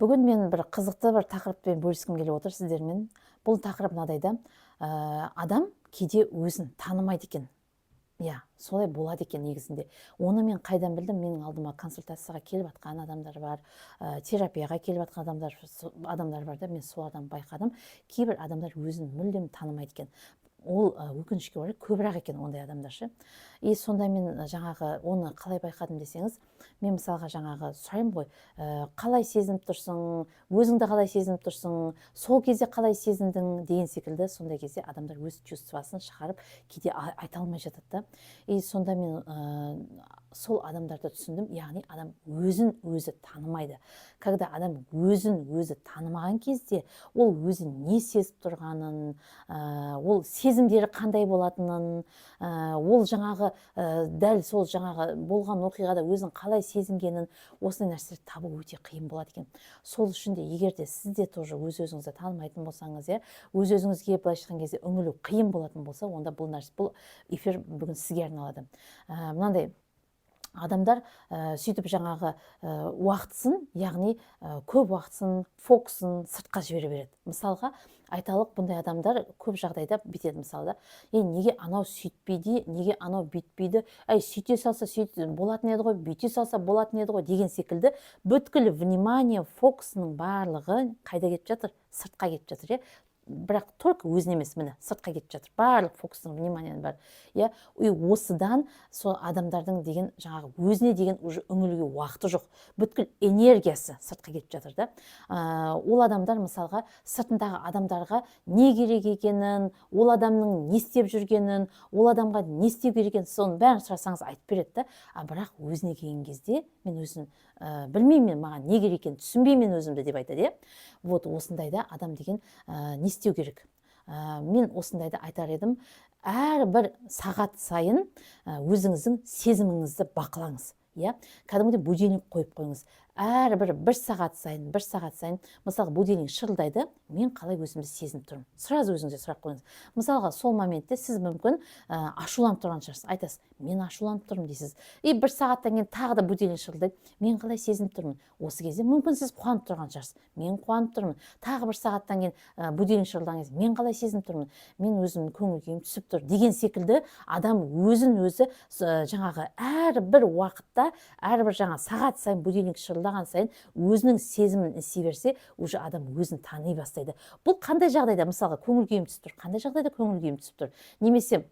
Бүгін мен бір қызықты бір тақырыппен бөліскім келіп отыр сіздермен. Бұл тақырып мынадай да: адам кейде өзін танымайды екен. Иә, солай болады екен негізінде. Оны мен қайдан білдім? Менің алдыма консультацияға келіп жатқан адамдар бар, терапияға келіп жатқан адамдар бар да, мен солардан байқадым. Кейбір адамдар өзін мүлдем танымайды екен. Ол өкінішке орай, көбірек екен ондай адамдар ше. И сонда мен жаңағы оны қалай байқадым десеңіз, мен мысалға жаңағы сұраймын ғой: қалай сезініп тұрсың, өзіңді қалай сезініп тұрсың, сол кезде қалай сезіндің деген секілді. Сондай кезде адамдар өз чувствосын шығарып, кейде айта алмай жатады да. И сонда мен сол адамдарды түсіндім, яғни адам өзін өзі танымайды. Когда адам өзін өзі танымаған кезде, ол өзі не сезіп тұрғанын, ол сезімдері қандай болатынын, ол жаңағы дәл сол жаңағы болған оқиғада өзін қалай сезінгенін, осындай нәрселерді табу өте қиын болады екен. Сол үшін де, егер де сіз де тоже өз өзіңізді танымайтын болсаңыз, иә, өз өзіңізге былайша айтқан кезде үңілу қиын болатын болса, онда бұл нәрсе, бұл эфир бүгін сізге арналады. Мынандай адамдар сөйтіп жаңағы уақытысын, яғни көп уақытысын, фокусын сыртқа жібере береді. Мысалға айталық, бұндай адамдар көп жағдайда бүйтеді мысалы да: «Ей, неге анау сөйтпейді, неге анау бүйтпейді, әй, сөйте салса, сөйт болатын еді ғой, бүйте салса болатын еді ғой» деген секілді. Бүткіл внимание, фокусының барлығы қайда кетіп жатыр? Сыртқа кетіп жатыр, иә. Бірақ только өзіне емес, міне, сыртқа кетіп жатыр барлық фокустың, вниманияның бәрі, иә. И осыдан сол адамдардың деген жаңағы өзіне деген уже үңілуге уақыты жоқ, бүткіл энергиясы сыртқа кетіп жатыр да. Ол адамдар мысалға сыртындағы адамдарға не керек екенін, ол адамның не істеп жүргенін, ол адамға не істеу керек екенін, соның бәрін сұрасаңыз, айтып береді да. А бірақ өзіне келген кезде: «Мен өзім білмеймін, мен маған не керек екенін түсінбеймін мен өзімді», – деп айтады, иә. Вот осындайда адам деген не істеу керек? Мен осындайда айтар едім: әрбір сағат сайын өзіңіздің сезіміңізді бақылаңыз, иә. Кәдімгідей будильник қойып қойыңыз әрбір бір сағат сайын. Бір сағат сайын, мысалға, будильник шырылдайды, мен қалай өзімді сезініп тұрмын? Сразу өзіңізге сұрақ қойыңыз. Мысалға, сол моментте сіз мүмкін ашуланып тұрған шығарсыз, айтасыз: «Мен ашуланып тұрмын», – дейсіз. И бір сағаттан кейін тағы да будильник шырылдайды: «Мен қалай сезініп тұрмын?» Осы кезде мүмкін сіз қуанып тұрған шығарсыз: «Мен қуанып тұрмын». Тағы бір сағаттан кейін будильник шырылдаған кезде: «Мен қалай сезініп тұрмын? Мен өзімнің көңіл күйім түсіп тұр» деген секілді. Адам өзін өзі жаңағы әрбір уақытта, әрбір жаңа сағат сайын, будильник шырылдаған сайын өзінің сезімін істей берсе, уже адам өзін тани бастайды. Бұл қандай жағдайда, мысалға, көңіл күйім түсіп тұр, қандай жағдайда көңіл күйім түсіп тұр, немесе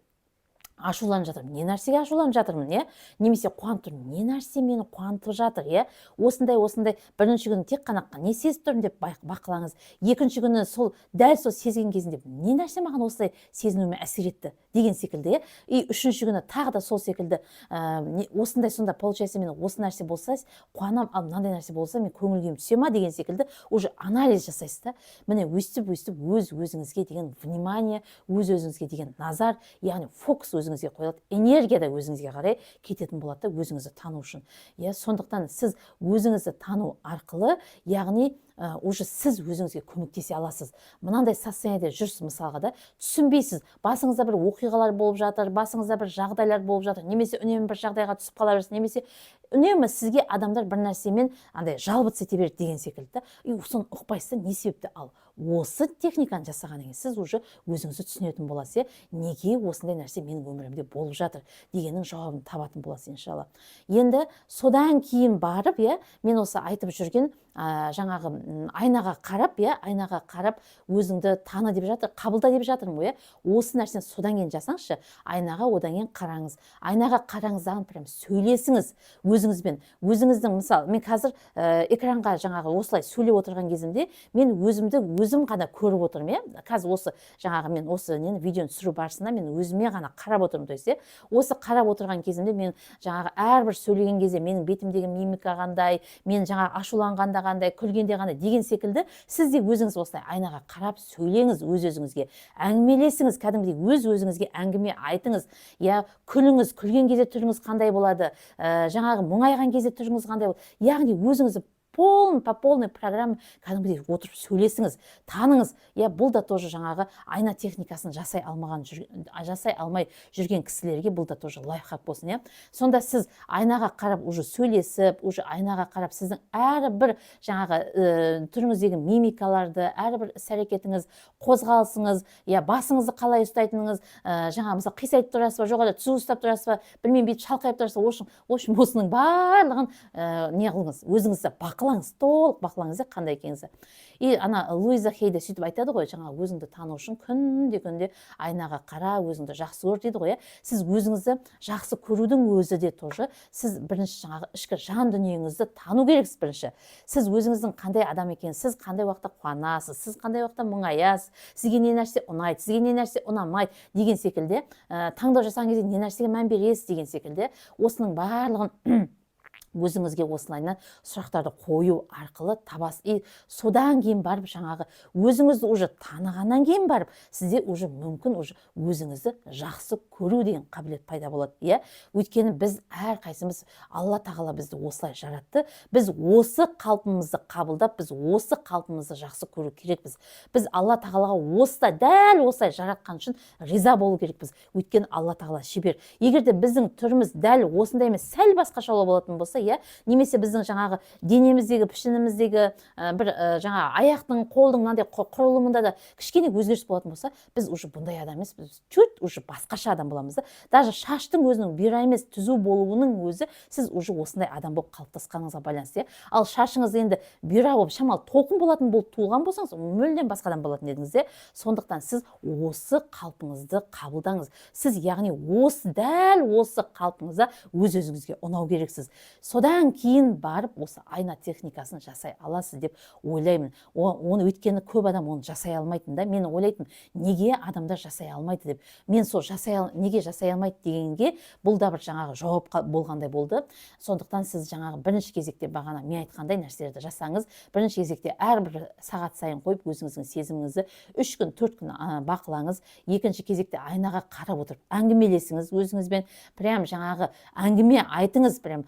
ашуланып жатырмын, не нәрсеге ашуланып жатырмын, иә, немесе қуанып тұрмын, не нәрсе мені қуантып жатыр, иә. Осындай бірінші күні тек қана не сезіп тұрмын деп бақылаңыз. Екінші күні сол дәл сол сезген кезінде не нәрсе маған осылай сезінуіме әсер етті деген секілді, иә. И үшінші күні тағы да сол секілді осындай. Сонда получается, мен осы нәрсе болса, қуанамын, ал мынандай нәрсе болса, мен көңіл күйім түсе ма деген секілді уже анализ жасайсыз да. Міне, өстіп өстіп өз өзіңізге деген внимание, өз өзіңізге деген назар, яғни фокус өзіңізге қойылады, энергия да өзіңізге қарай кететін болады да, өзіңізді тану үшін, иә. Сондықтан сіз өзіңізді тану арқылы, яғни уже сіз өзіңізге көмектесе аласыз. Мынандай состояниеде жүрсіз мысалға да, түсінбейсіз, басыңызда бір оқиғалар болып жатыр, басыңызда бір жағдайлар болып жатыр, немесе үнемі бір жағдайға түсіп қала бересіз, немесе үнемі сізге адамдар бір нәрсемен андай жаловаться ете береді деген секілді да. И соны ұқпайсыз да, не себепті. Ал осы техниканы жасағаннан кейін сіз уже өзіңізді түсінетін боласыз, иә, неге осындай нәрсе менің өмірімде болып жатыр дегеннің жауабын табатын боласыз, иншалла. Енді содан кейін барып, иә, мен осы айтып жүрген жаңағы айнаға қарап, иә, айнаға қарап өзіңді таны деп жатыр, қабылда деп жатырмын ғой, иә. Осы нәрсені содан кейін жасаңызшы. Айнаға одан кейін қараңыз, айнаға қараңыз дағы, прям сөйлесіңіз өзіңізбен. Өзіңіздің, мысалы, мен қазір экранға жаңағы осылай сөйлеп отырған кезімде мен өзімді өзім ғана көріп отырмын, иә. Қазір осы жаңағы мен осы нені, видеоны түсіру барысында мен өзіме ғана қарап отырмын. То есть, иә, осы қарап отырған кезімде мен жаңағы әрбір сөйлеген кезде менің бетімдегі мимика қандай, мен жаңағы ашуланғанда қандай, күлгенде қандай деген секілді. Сіз де өзіңіз осылай айнаға қарап сөйлеңіз, өз өзіңізге әңгімелесіңіз, кәдімгідей өз өзіңізге әңгіме айтыңыз, иә. Күліңіз, күлген кезде түріңіз қандай болады, жаңағы мұңайған кезде түріңіз қандай болады, яғни өзіңізді По полной программе кәдімгідей отырып сөйлесіңіз, таныңыз, иә. Бұл да тоже жаңағы айна техникасын жасай алмай жүрген кісілерге бұл да тоже лайфхак болсын, иә. Сонда сіз айнаға қарап уже сөйлесіп, уже айнаға қарап сіздің әрбір жаңағы түріңіздегі мимикаларды, әрбір іс әрекетіңіз, қозғалысыңыз, иә, басыңызды қалай ұстайтыныңыз, жаңағы, мысалы, қисайтып тұрасыз ба, жоғарыда түзу ұстап тұрасыз ба, білмеймін, бүйтіп шалқайып тұрасыз ба, в общем, осының барлығын не қылыңыз, өзіңізді бақылаңыз, толық бақылаңыз, иә, қандай екеніңізді. И ана Луиза Хей де сөйтіп айтады ғой, жаңағы өзіңді тану үшін күнде күнде айнаға қара, өзіңді жақсы көр дейді ғой, иә. Сіз өзіңізді жақсы көрудің өзі де тоже сіз бірінші жаңағы ішкі жан дүниеңізді тану керексіз. Бірінші сіз өзіңіздің қандай адам екенсіз, сіз қандай уақытта қуанасыз, сіз қандай уақытта мұңаясыз, сізге не нәрсе ұнайды, сізге не нәрсе ұнамайды деген секілді, таңдау жасаған кезде не нәрсеге мән бересіз деген секілді, осының барлығын өзіңізге осылайынан сұрақтарды қою арқылы табасыз. И содан кейін барып, жаңағы өзіңізді уже танығаннан кейін барып, сізде уже мүмкін уже өзіңізді жақсы көру деген қабілет пайда болады, иә. Өйткені біз әрқайсымыз, Алла Тағала бізді осылай жаратты, біз осы қалпымызды қабылдап, біз осы қалпымызды жақсы көру керекпіз. Біз Алла Тағалаға осылай, дәл осылай жаратқан үшін риза болу керекпіз, өйткені Алла Тағала шебер. Егер де біздің түріміз дәл осындай емес, сәл басқашалау болатын болса, иә, немесе біздің жаңағы денеміздегі, пішініміздегі бір жаңағы аяқтың, қолдың мынандай құрылымында да кішкене өзгеріс болатын болса, біз уже бұндай адам емес, біз чуть уже басқаша адам боламыз да. Даже шаштың өзінің бұйра емес, түзу болуының өзі сіз уже осындай адам болып қалыптасқаныңызға байланысты, иә. Ал шашыңыз енді бұйра болып, шамалы толқын болатын болып туылған болсаңыз, мүлдем басқа адам болатын едіңіз де. Сондықтан сіз осы қалпыңызды қабылдаңыз. Сіз, яғни, осы дәл осы қалпыңызда өз өзіңізге ұнау керексіз. Содан кейін барып осы айна техникасын жасай аласыз деп ойлаймын. Оны, өйткені көп адам оны жасай алмайтын да. Мен ойлайтынмын, неге адамдар жасай алмайды деп. Мен сол неге жасай алмайды дегенге бұл да бір жаңағы жауап болғандай болды. Сондықтан сіз жаңағы бірінші кезекте бағана мен айтқандай нәрселерді жасаңыз. Бірінші кезекте әрбір сағат сайын қойып, өзіңіздің сезіміңізді 3 күн, 4 күн бақылаңыз. Екінші кезекте айнаға қарап отырып әңгімелесіңіз өзіңізбен, прям жаңағы әңгіме айтыңыз, прям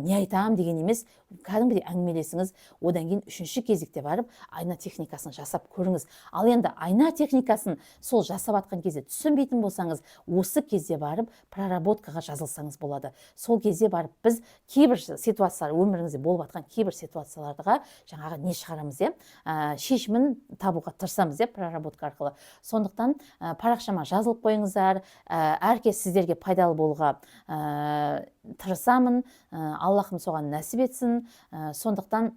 не айтамын деген емес, кәдімгідей әңгімелесіңіз. Одан кейін үшінші кезекте барып айна техникасын жасап көріңіз. Ал енді айна техникасын сол жасап жатқан кезде түсінбейтін болсаңыз, осы кезде барып проработкаға жазылсаңыз болады. Сол кезде барып біз кейбір ситуациялар, өміріңізде болып жатқан кейбір ситуацияларға жаңағы не шығарамыз, иә, шешімін табуға тырысамыз, иә, проработка арқылы. Сондықтан парақшама жазылып қойыңыздар. Әркез сіздерге пайдалы болуға тырысамын. Аллахым соған нәсіп етсін. Сондықтан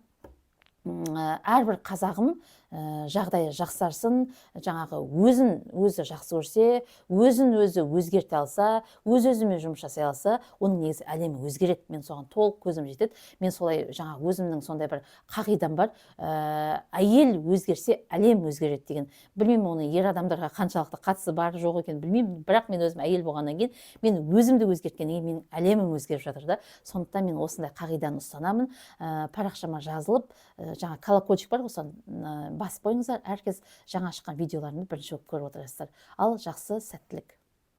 әрбір қазағым жағдайы жақсарсын, жаңағы өзін өзі жақсы көрсе, өзін өзі өзгерте алса, өз өзімен жұмыс жасай алса, оның негізі әлемі өзгереді. Мен соған толық көзім жетеді. Мен солай жаңағы өзімнің сондай бір қағидам бар, әйел өзгерсе, әлем өзгереді деген. Білмеймін, оны ер адамдарға қаншалықты қатысы бар жоқ екенін білмеймін, бірақ мен өзім әйел болғаннан кейін, мен өзімді өзгерткеннен кейін менің әлемім өзгеріп жатыр да. Сондықтан мен осындай қағиданы ұстанамын. Парақшама жазылып, жаңа колокольчик бар ғой, соны басып қойыңыздар. Әркез жаңа шыққан видеоларымды бірінші болып көріп отырасыздар. Ал жақсы, сәттілік!